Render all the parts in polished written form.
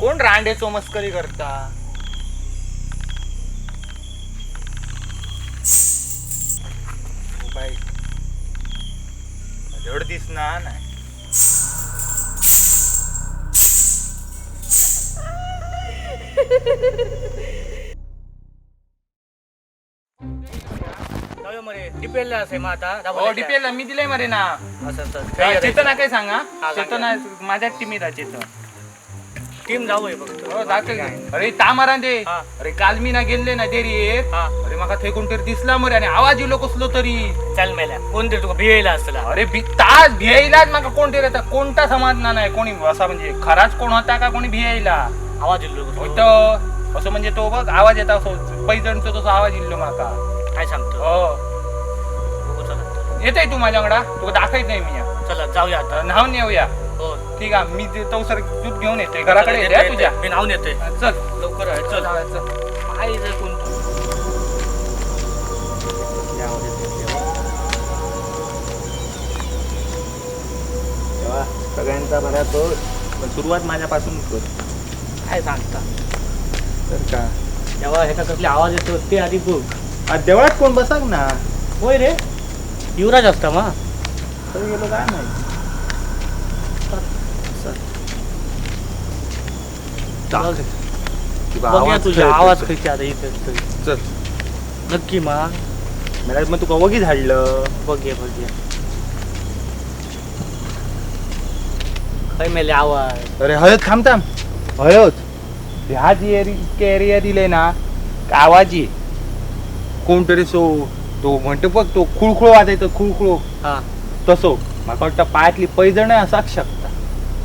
कोण रांडेचो मस्करी करता? बाई धड दिसना नाही. जाऊया मरे, डीपीएल असेल मग आता. हो डीपीएल मी दिलंय मरे ना. असं तर चेतना काय सांगा? हा, चेतना माझ्याच टीमीत आहे चेतन. टीम जाऊ फक्त. हो जाते. अरे तामारा दे. हा. अरे काल मी ना गेले ना देरी. हा. अरे माका थंय कोणतरी दिसला मरे आणि आवाज इलो कसलो तरी. चल मेल्या, कोणतरी तुका भियला असला. अरे तास भियायलाच माका कोणतरी आता कोणता समाज ना नाही कोणी असा म्हणजे खराच कोण होता का कोणी भियायला. आवाज इल्लो होय तर असं म्हणजे तो बघ आवाज येता असो पैजणचो तसो आवाज इल्लो माका. काय सांगतो? हो. बघू चला. येतय तू माझ्या वांगडा, तुका दाखयत नाही मी. चला जाऊया आता. न्हावून येऊया. हो ठीक आहे, मी तवसर दूध घेऊन येते घराकडे येते हा तुझ्या. मी न्हावून येतोय. चल लवकर आहे चल. चल. काय रे कोण तू? तेव्हा सगळ्यांचा बरा तो, पण सुरुवात माझ्यापासून कर. काय सांगता? तर का तेव्हा ह्याचा कसले आवाज येतो ते आधी बघ. आज देवळात कोण बसाक ना? होय रे, युवराज असता मा. खरं गेलो काय माहिती. बघूया तुझा आवाज खयची आता इथे तरी. चल. नक्की मा. मला मग तुका वगी झाडलं. बघूया बघूया खय मेले आवाज. अरे हळद थांब थांब हळद ह्याच इतके एरिया दिले ना आवाजी कोणतरी सो तो म्हणतो बघ तो खुळखुळ वाजायचो खुळखुळ. हा तसो म्हाका वाटतं पायातली पैजण असाक शकता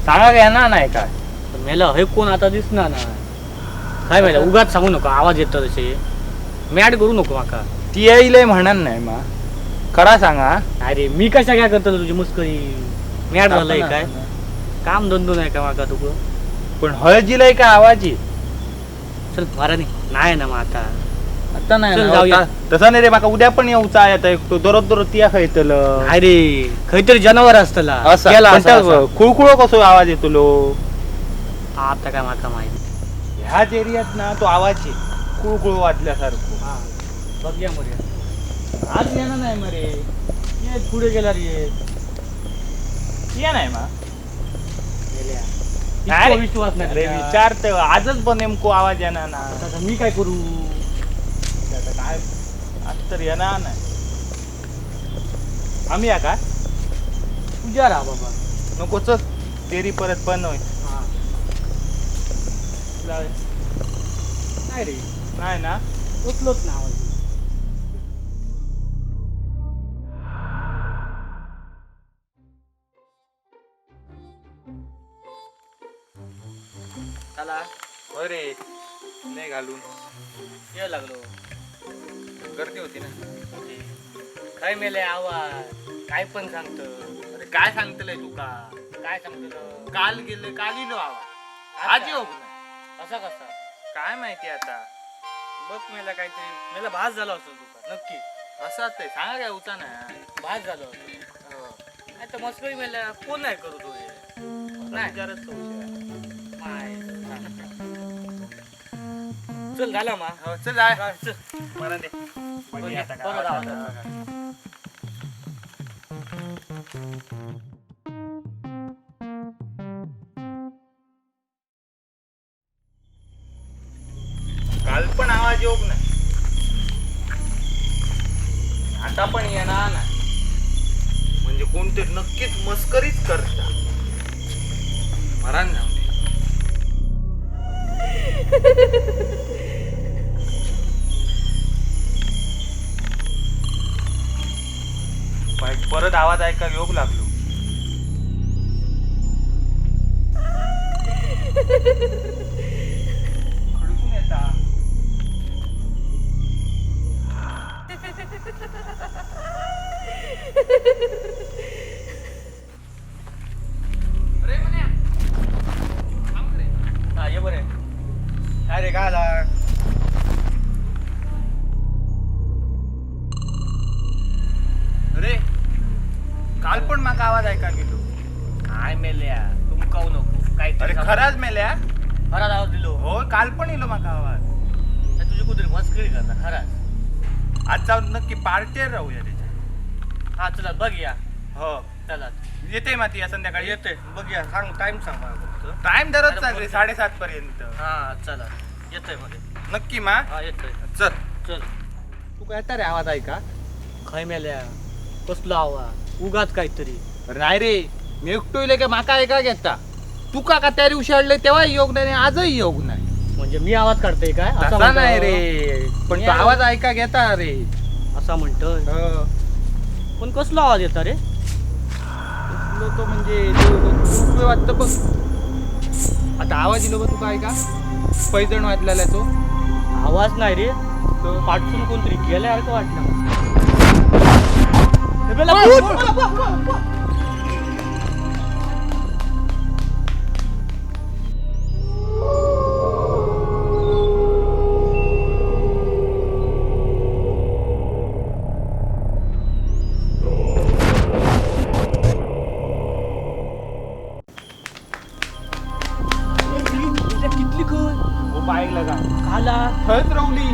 सांगा येणार नाही काय. पण मेला हे कोण आता दिसणार ना काय मेला. उगाच सांगू नको आवाज येतो तसे मॅड करू नको माका. ती येईलय म्हणणार नाही मा खरा सांगा. अरे मी कशा काय करतो तुझी मस्करी? मॅड झालंय काय? काम धंदो नाही का माका तुका? पण हळदीला काय आवाजी. चल मारा नाही ना मग आता. आता नाही चल ना, जाऊया. तसा नाही रे माका उद्या पण येऊचा आहे आता तो दररोज दररोज तिया खायतलं. अरे खंयतरी जनावर असतला असा गेला पण असा, त्या असा. खुळखुळो कसो आवाज येतलो आता काय माका माहिती. ह्याच एरियात ना तो आवाज ये खुळखुळ वाजल्यासारखं. हा बघूया मरे. आज येणार नाही मरे. ये पुढे गेला रे. ये नाही मा. गेल्या. नाही इतका रे. विश्वास नाही अरे तुझ्या. विचार तर आजच पण नेमको आवाज येणार ना. आता मी काय करू? आता काय आज तर येणार नाही. आम्ही या का तुझ्या राहा बाबा. नको चल तेरी परत बंद होईल. हा नाही रे नाही ना उचलोच ना आवाज. चला. अरे नाही घालून ये लागलो. गर्दी होती ना. काय मेले आवाज काय पण सांगतो. अरे काय सांगतलंय तुका? काय सांगतो? काल गेले काल इलो आवाज आज येऊ नाही. असा कसा? काय माहिती आता. बघ मेला काहीतरी मेला भास झाला असेल तुका नक्की. असाच ते सांगा काय उचा नाही. भास झालो असेल. आता मस्करी मेला कोण नाही करू तुझे नाही. विचारच तो विषय. माय सांगता. चल झाला मा. हो, चल जाय. चल. मला दे. बघूया, आता काय परत आवाज आवाज आला. आला. काल पण आवाज येऊक नाही आता पण येणार नाही म्हणजे कोणतरी नक्कीच मस्करीच करता. मरण जाऊ दे. बाई, परत आवाज ऐकायला येऊक लागलो. खडकून येता. अरे म्हण्या. थांब रे. हा ये बरे. अरे काय आला? अरे काल पण माका आवाज ऐका गेलो. काय मेल्या तुमकाऊ नको अरे काहीतरी. खराच मेल्या. खराच आवाज दिलो. हो काल पण इलो माका आवाज. नाही, तुझी कुत्री मस्करी करता खराच. आज जाऊन नक्की पार्टीवर राहूया त्याच्या. हा चला बघूया. हो चला. येते माती या संध्याकाळी. येते बघूया, सांग टाइम सांग मला फक्त. टाइम धरत चाल रे 7:30 पर्यंत. हा चला येतोय मध्ये. नक्की मा. हा येतोय. चल. चल. तू काय रे आवाज ऐका. खय मेल्या कसलो आवाज उगाच काहीतरी. नाही रे मी एकटो इले काय माका ऐका घेता. तुका का त्या दिवशी अडले तेव्हा योग नाही आजही योग नाही. म्हणजे मी आवाज काढतोय काय असा तसा म्हणतो? नाही रे पण तो आवाज ऐका घेता रे. असा म्हणतोय. हो. पण कसलो आवाज येता रे? कसलो तो म्हणजे तो वाटतं बघ. आता आवाज इलो बघ तुका ऐका पैजण वाजलेला तो. आवाज नाही रे, तो पाठसून कोणतरी गेल्यासारखं वाटलं. कितली खय हो बाईक लगा काला थंयच रवली.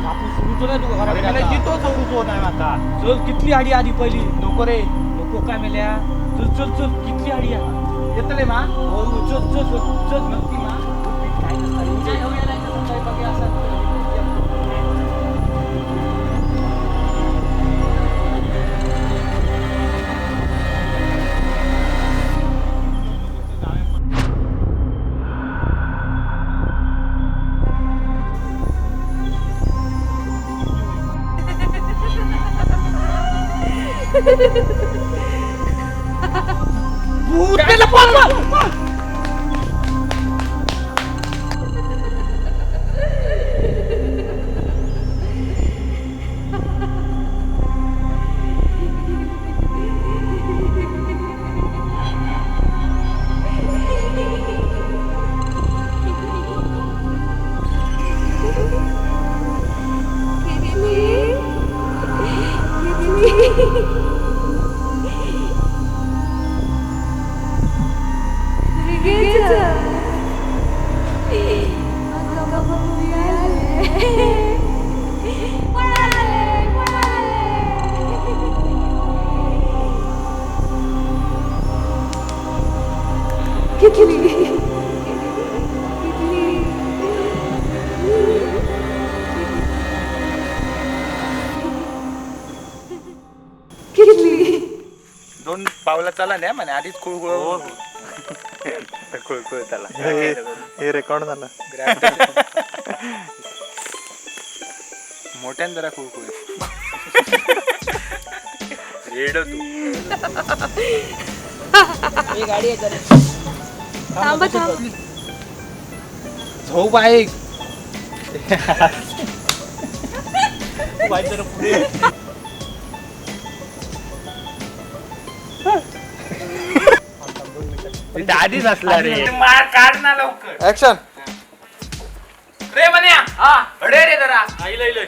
बापू सुरूचो नाही तुका अरे मला घरात. जितो सोडूचो नाही माका. चल कितली आडी आधी पहिली. नको रे. नको काय मेल्या, चल चल चल कितली आडी आ. येतले मा. हो हो, चल चल चल चल. नक्की मा. काय नसतं. कितली कितली कितली. दोन पावला चला ना म्हणे आधीच खुळखुळ खुळखुळ चला. हे रेकॉर्ड झालं. मोठ्यान जरा खुळखुळ रेड तू. थांबा थांब. झोप आहे. बाई जरा पुढे. आधीच असला रे मार काढ ना लवकर. ऍक्शन. रे म्हण्या हा अडे रे जरा. हा, इलं, इलं.